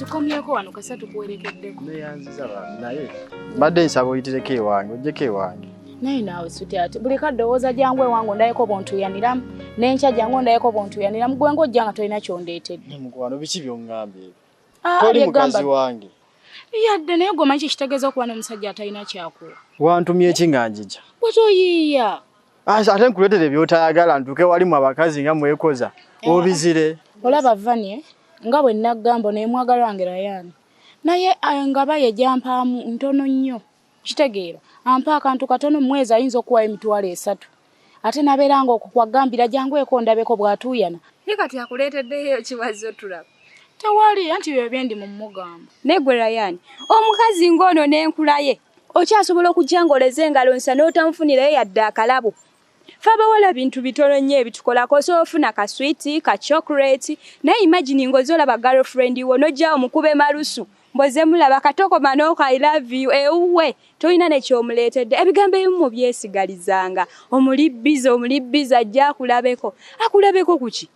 Tukomyeko wano kasa tukuwerekeddeko. Neyanziza bambi naye mbadde nsaba oyitireko ewange ojjeko ewange. Naye naawe switi ate buli kadde owooza jangu ewange ondabeko bwontuuyaniramu n'enkya jangu ondabeko bwontuuyaniramu gwe ng'ojja nga tolina kyondeetedde. Mukwano biki by'oŋŋambye ebyo? Ah, Toli byegamba mukazi wange. Yadde naye gwe omanyi kyekitegeeza okuba n'omusajja atalina kyakuwa. Wantumye ki nga njija? Gwe toyiiya. Ate nkuleetere by'otayagala ntuuke walimu abakazi nga mwekoza obizire. Olaba Vanie nga bwe naggamba naye mwagala wange Rayani naye ngaba ye gyampaamu ntono nnyo kitegeera ampa akantu katono mu mwezi ayinza okuwayo 30,000 ate nabeera nga okwo kwagambira jangu eko ndabeko bw'atuuyana. Naye kati akuleeteddeyo kiwazze otulaba. Tewali anti bye byendi mu mugamba. Naye gwe Rayani omukazi ng'ono n'enkula ye okyasobola okujja ng'oleze engalo nsa n'otamufunirayo yadde akalabo. Ffe abawala bintu bitono nnyo ebitukolako osobola ofuna ka sweet ka chocolate naye imagine ng'ozze olaba girlfriend wo n'ojja omukube malusu mboze mulaba katokoma n'oko I love you ewuwe tolina ne ky'omuleetedde ebigambo ebimu mubyesigalizanga omuli bbiza omuli bbiza ajja akulabeko akulabeko ku ki?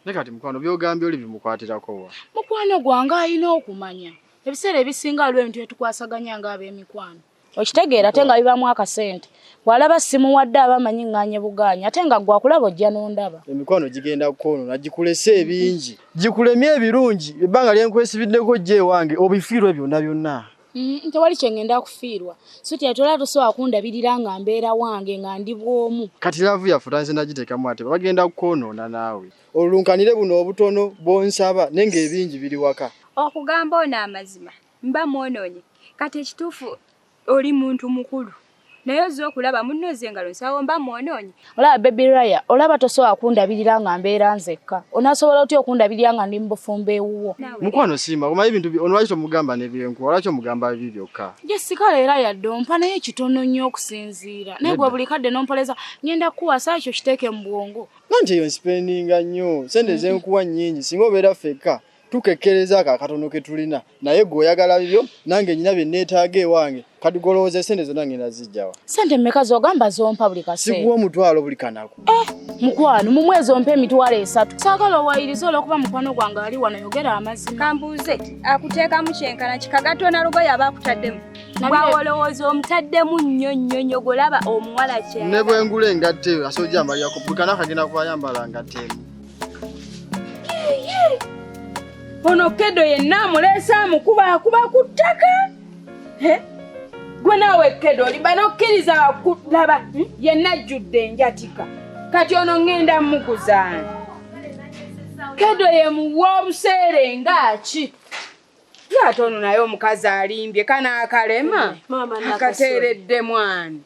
Naye kati mukwano by'ogambye oli bimukwatirako wa? Mukwano gwange alina okumanya ebiseera ebisinga waliwo ebintu byetukwasaganya ng'ab'emikwano okitegeera ate nga bibamu akasente bw'alaba simuwadde aba amanyi ŋŋaanye bugaanyi ate nga ggwe akulaba ojja n'ondaba. Emikwano gigenda kukwonoona gikulese ebingi gikulemye ebirungi ebbanga lye nkwesibiddeko ojja ewange obifiirwe byonna byonna. Tewali kye ŋŋenda kufiirwa switi ate olaba tosobola kundabirira nga mbeera wange nga ndi bw'omu. Kati laavu yaffe otandise nagiteekamu ate bagenda kukwonoona naawe olulunkanire buno obutono bw'onsaba naye ng'ebingi biri waka. Okugamba ono amazima mba mwonoonye kati ekituufu oli muntu mukulu naye ozze okulaba munno ozze engalo nsawo mba mwonoonye. Olaba baby Raya olaba tosobola kundabirira nga mbeera nzekka onaasobola otya okundabirira nga ndi mu bufumbo ewuwo. Mukwano siima omanyi ebintu ono lwaki tomugamba n'ebyenkuwa lwaki omugamba bibi byokka. Jessica leero yadde ompa naye kitono nnyo okusinziira naye gwe buli kadde n'ompoleza ngenda kukuwasa ekyo kiteeke mu bwongo. Nanti eyo nsipendinga nnyo sente zenkuwa nnyingi singa obeera ffekka tukekkereza ako akatono ke tulina naye gwe oyagala bibyo nange nnyina bye neetaaga ewange kati golowooza esente zonna ngenda zijjawa. Sente mmeka z'ogamba z'ompa buli kaseera? Sikuwa omutwalo buli kanaku. Mukwano mu mwezi ompa 30,000. Saagala owayirize olw'okuba mukwano gwange ali wano yogera amazima. Kambuuze akuteekamu kyenkana kikagatona lugoye aba akutaddemu. Bw'olowooza omutaddemu nnyo nnyo nnyo gw'olaba omuwala kyeyagala. Ne bwe ngula engatto eyo asobola ogyambalirako buli kanaku agenda kuba ayambala ngatto emu. Ono Kedo yenna amuleese amukuba akuba ku ttaka. Gwe naawe Kedo olimba n'okkiriza kulaba yenna ajjudde enjatika. Kati ono ŋŋenda mmuguzaani. Kedo ye muwa obuseere ng'aki? Ye ate ono naye omukazi alimbye kano akalema akateeredde mwana.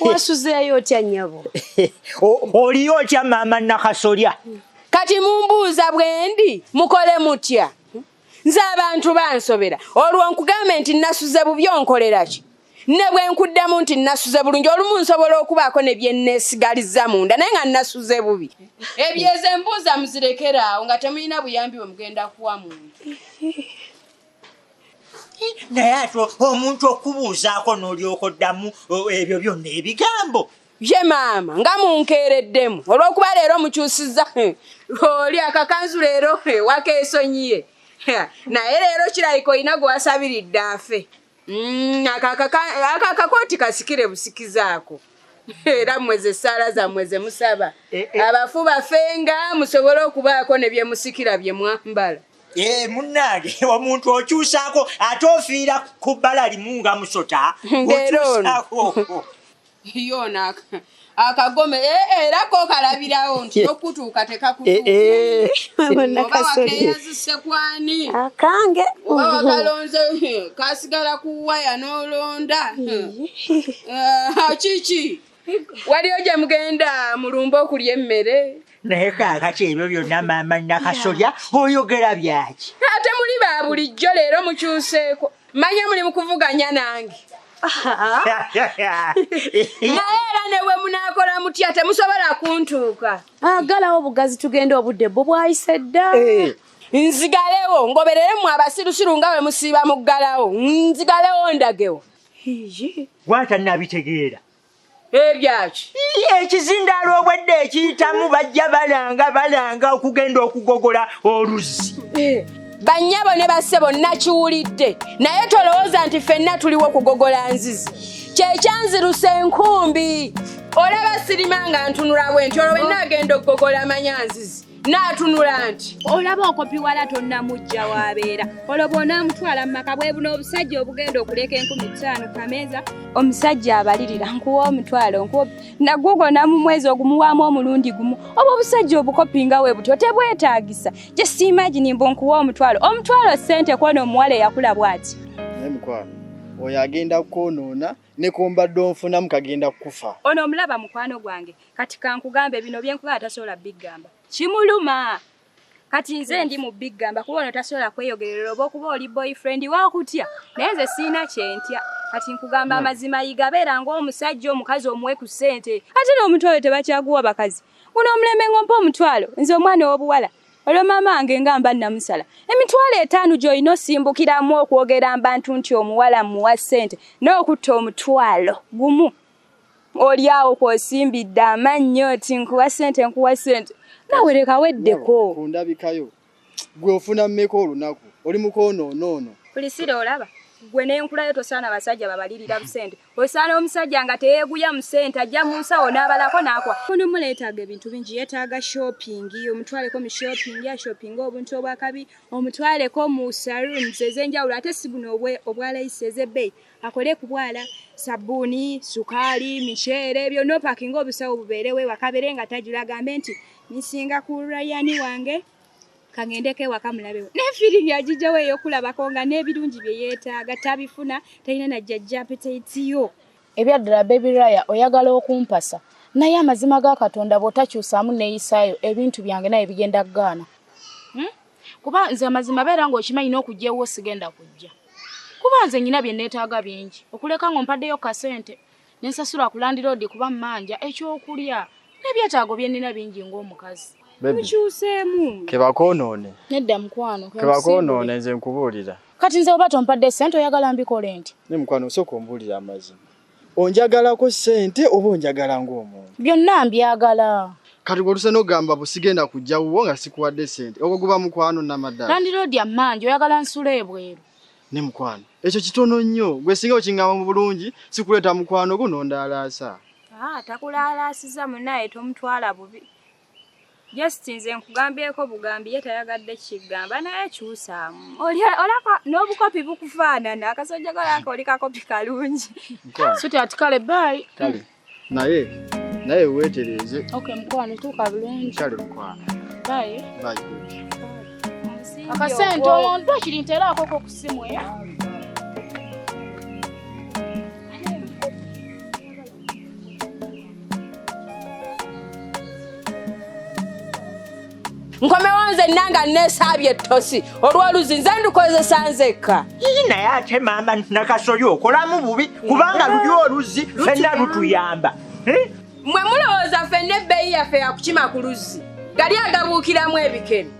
Wasuzeeyo otya nnyabo? Oliyo otya maama Nakasolya? Kati mumbuuza bwe ndi mukole mutya? Nze abantu bansobera olwo nkugambe nti nasuze bubi onkolera ki? Ne bwe nkuddamu nti nasuze bulungi olumu nsobola okubaako ne bye nneesigalizza munda naye nga nasuze bubi. Ebyezo embuuza muzirekere awo nga temulina buyambi bwe mugenda kuwa muntu. Naye ate omuntu okubuuzaako n'olyoka oddamu ebyo byonna ebigambo. Ye maama nga munkeereddemu olw'okuba leero mukyusizza oli akakanzu leero wakeesonyiye. Naye leero kirabika olina gwe wasabiridde afe. Aka akakooti kasikire busikizaako. Era mmwe ze ssaala zammwe ze musaba. Abafu bafenga musobole okubaako ne bye musikira bye mwambala. Munnange omuntu okyusaako ate ofiira ku bbala limu nga musota. Leero ono. Okyusaako. Yona akagome era ko kalabirawo nti okutuuka tekakutuuka. Oba wakeeyazise kwani? Akange. Oba wakalonze kasigala ku waya n'olonda. Kiki? Waliyo gye mugenda mulumba okulya emmere? Naye kaakati ebyo byonna maama Nakasolya oyogera byaki? Ate muli ba bulijjo leero mukyuseeko. Manya muli mu kuvuganya nange. Naye era ne bwe munaakola mutya temusobola kuntuuka. Agalawo obugazi tugende obudde bwo bwayise dda. Nzigalewo ngoberere mmwe abasirusiru nga bwe musiiba muggalawo. Nzigalewo ndagewo. Gw'atannabitegeera. Ebyaki? Ekizindaalo obwedde ekiyitamu bajja balanga balanga okugenda okugogola oluzzi. Bannyabo ne bassebo nakiwulidde, naye tolowooza nti ffenna tuliwo kugogola nzizi. Kyekyanzirusa enkumbi. Olaba sirima nga ntunula bwe nti olwo bwe naagenda okugogola amanya nzizi naatunula nti olaba okopiwala tonnamujja waabeera olwo bw'onaamutwala mu maka bwe buno obusajja obugenda okuleka 5000 kameeza omusajja abalirira nkuwa omutwalo nkuwa nagwo gwonna mu mwezi ogumuwaamu omulundi gumu oba obusajja obukopi nga we butyo tebwetaagisa just imagine mbu nkuwa omutwalo omutwalo ssente kwona omuwala eyakula bw'ati naye mukwano oyo agenda kukwonoona ne kumbadde onfunamu kagenda kukufa ono omulaba mukwano gwange kati kankugambe bino byenkugamba tasobola bigamba kimuluma kati nze ndi mu bigamba kuba ono tasobola kweyogerera oba okuba oli boyfriend wakutya naye nze siina kyentya kati nkugamba amazima yiga beera ng'omusajja omukazi omuwe ku ssente ate n'omutwalo tebakyaguwa bakazi guno omulembe ng'ompa omutwalo nze omwana ow'obuwala olwo maama wange nga mba namusala emitwalo 5 gy'olina osimbukiramu okwogera mbantu nti omuwala muwa ssente n'okutta omutwalo gumu oli awo kw'osimbidde amannyo nti nkuwa ssente nkuwa ssente naawe leka weddeko ku ndabikayo gwe ofuna mmeka olunaku oli mukoonoono Pulisira olaba gwe n'enkulayo tosaana basajja babalirira busente osaana omusajja nga teyeeguya mu ssente ajja mu nsawo n'abalako n'akwa ono muleetaaga ebintu bingi yeetaaga shopping omutwaleko mu shopping ashoppinga obuntu obwakabi omutwaleko mu saloons ez'enjawulo ate si buno obwa layisi ez'ebbeeyi akole ku bwala sabbuuni sukaali miceere byonna opakinga obusawo bubeerewo ewaka abeere nga tajula agambe nti nsinga ku Ryan wange kaŋŋendeko ewaka mulabewo naye feeling agijjawo ey'okulabako nga n'ebirungi bye yeetaaga tabifuna talina na jjajja appetite yo Ebyaddala baby Raya oyagala okumpasa naye amazima ga Katonda bw'otakyusaamu neeyisaayo ebintu byange naye bigenda kugaana. Kuba nze amazima beera ng'okimanyi n'okujja ewuwo sigenda kujja. Kuba nze nnyina bye neetaaga bingi okuleka ng'ompaddeyo kasente ne nsasula ku landiroodi kuba mmanja ekyokulya n'ebyetaago bye nnina bingi ng'omukazi. Mukyuseemu kebakoonoone Nedda mukwano kebakoonoone nze nkubuulira Kati nze oba tompadde ssente oyagala mbikole nti ne mukwano osooka ombuulira amazima onjagalako ssente oba onjagala ng'omuntu byonna mbyagala. Kati gwe oluse n'ogamba busigenda kujja wuwo nga sikuwadde ssente ogwo guba mukwano namaddala Landiroodi ammanja oyagala nsula ebweru. Ne mukwano ekyo kitono nnyo gwe singa okingamba mu bulungi sikuleeta mukwano gwo n'ondaalaasa. Takulaalaasiza munnaye tomutwala bubi. Just nze nkugambyeko bugambi ye tayagadde kigamba naye kyusaamu. Olaka n'obukopi bukufaanana akasajja kalaka oli kakopi kalungi. Suti ati kale bye. Kale naye naye weetereeze. Okay mukwano tuuka bulungi. Kale mukwano. Bye. Bye. Akasente omuntu akiri nteeraako ko ku ssimu Nkomewo nze nnanga neesaabye ettosi olw'oluzzi nze ndukozesa nzekka. Naye ate maama Nakasolya okolamu bubi kubanga luli oluzzi ffenna lutuyamba. Mmwe mulowooza ffenna ebbeeyi yaffe yakukima ku luzzi gali agabuukiramu ebikere.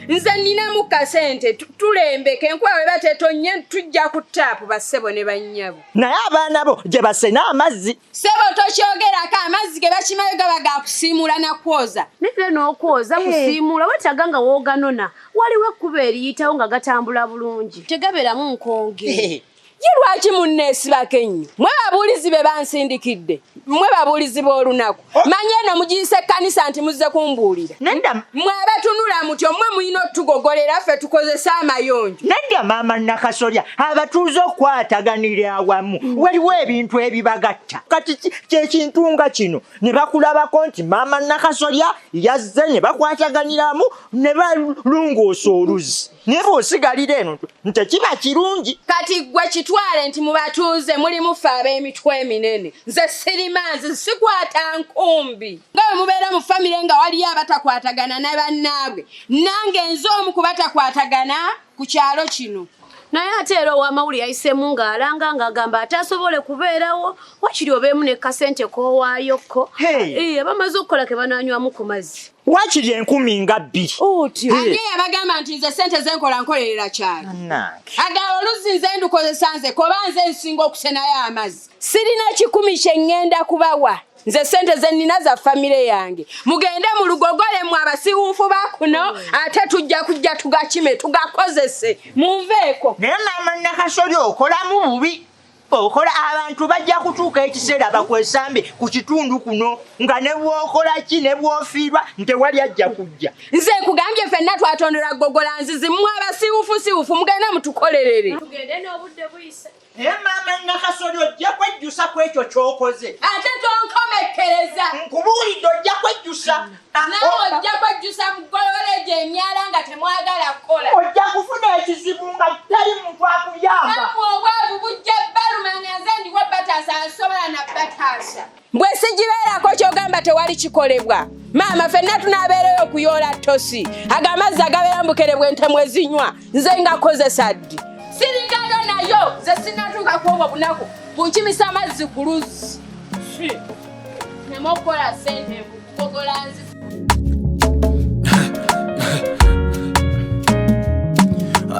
Nze nninamu kasente tulembeke enkuba bwe batetonye tujja ku ttaapu bassebo ne bannyabo. Naye abaana bo gye basena amazzi. Ssebo tokyogerako amazzi ge bakimayo gaba ga kusiimuula na kwoza. Naye n'okwoza kusiimuula weetaaga nga wooganona waliwo ekkubo eriyitawo nga gatambula bulungi tegabeeramu nkonge. Ye lwaki munneesibako ennyo? Mwe babuulizi be bansindikidde, mwe babuulizi b'olunaku. Manye eno mugiyise ekkanisa nti muzze kumbuulira. Nedda. Mwe abatunula mutyo mmwe mulina otugogolera ffe tukozese amayonjo. Nedda maama Nakasolya, abatuuze okukwataganira awamu waliwo ebintu ebibagatta. Kati kyekintu nga kino ne bakulabako nti maama Nakasolya yazze ne bakwataganiramu ne balongoosa oluzzi. Naye bw'osigalira eno tekiba kirungi. Kati gwe kitwale nti mu batuuze mulimu ffe ab'emitwe eminene. Nze sirima nze sikwata nkumbi. Nga bwe mubeera mu famire nga waliyo abatakwatagana ne bannaabwe, nange nze omu ku batakwatagana ku kyalo kino. Naye ate era ow'amawulire yayiseemu ng'alanga ng'agamba atasobole kubeerawo wakiri obeemu ne kasente k'owaayokko. Abamaze okukola ke banaanywamu ku mazzi. Wakiri 20,000. Otyo. Ani yabagamba nti nze ssente ze nkola nkolerera kyalo? Agala oluzzi nze ndukozesa nze koba nze nsinga okusenayo amazzi. Sirina 10 kye ŋŋenda kubawa. Nze sente ze nnina za famire yange. Mugende mu lugogole mwe abasiwuufu ba kuno, ate tujja kujja tugakime tugakozese. Munveeko. Naye maama Nakasolya okolamu bubi. Okola abantu bajja kutuuka ekiseera bakwesambe ku kitundu kuno nga ne bw'okola ki ne bw'ofiirwa ntewali ajja kujja. Nze nkugambye ffenna twatondera ggogola nzizi, mmwe abasiwuufusiwuufu mugende mutukolerere. Tugende n'obudde buyise. Naye maama Nakasolya ojja kwejjusa ku ekyo ky'okoze. Ate tonkomekkereza. Nkubuulidde ojja kwejjusa. Naawe ojja kwejjusa mu ggolole egyo emyala nga temwagala kukola. Ojja kufuna ekizibu nga tali muntu akuyamba. Nammwe obwavu bujja baluma nga nze ndiwo bataasa, nsobola na bataasa. Bwe sigibeerako ky'ogamba tewali kikolebwa. Maama ffenna tunaabeereyo okuyoola ttosi. Ago amazzi agabeera mu bukere bw'ente mwe zinywa nze ngakozesa ddi? Sirigano nayo nze sinnatuuka ku obwo bunaku bunkimisa amazzi ku luzzi. Nneme okukola ssente mbukugogola nzizi.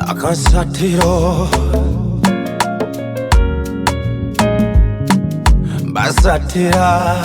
Akasatiro basatira.